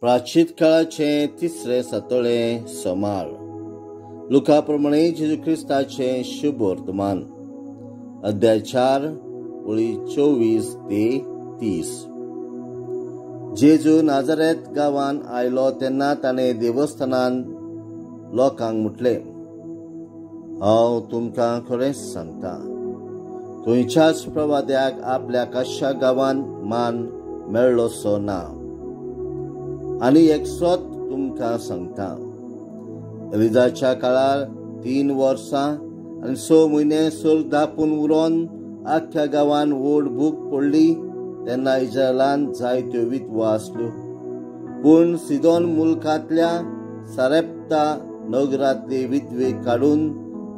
प्राचीत काळाचें तिसरें सातोळें सोमार. लुका प्रमाणे जेजू क्रिस्ताचें शुभ वर्तमान, अध्याय 4 ओळी 24 ते 30. जेजू नाझारेथ गांवान आयलो तेन्ना ताणें देवस्थानान लोकांक म्हटलें, हांव तुमकां खरेंच सांगता, खंयच्याच प्रवाद्याक आपल्या कशा गांवान मान मेळ्ळोसो ना. आनी एक सत तुमकां सांगता, एलिजाच्या काळार 3 वर्सां आनी 6 म्हयने सोर धापून उरोन आख्ख्या गांवान व्हड भूक पडली तेन्ना इस्रायलान जायत्यो विधवा आसल्यो. पूण सिदोन मुलकांतल्या सारेप्ता नगरांतली विधवे काडून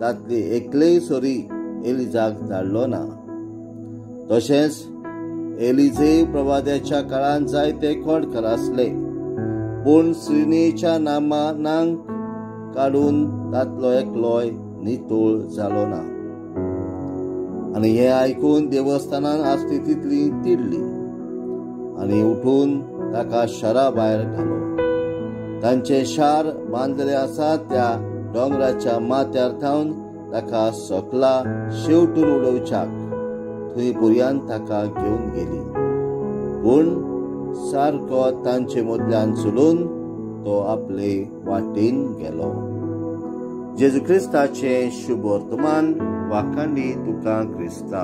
तांतली एकलेय सरी एलिजाक धाडलो ना. तशेंच एलिजे प्रवाद्याच्या काळान जायते खोडकर आसले, पूण श्रीनेच्या नामानांक काडून तांतलो एकलोय नितळ जालो ना. आनी हें आयकून देवस्थानान आसली तितली तिडली आनी उठून ताका शारा भायर घालो. तांचें शार बांदलें आसा त्या दोंगराच्या माथ्यार थावन ताका सकला शेवटून उडोवच्याक थंय पर्यंत ताका घेवन गेली. पूण सारको तांचे मदल्यान चलून तो आपले वाटेन गेलो. जेजू क्रिस्ताचें शुभ वर्तमान. वाखाणी तुका क्रिस्ता.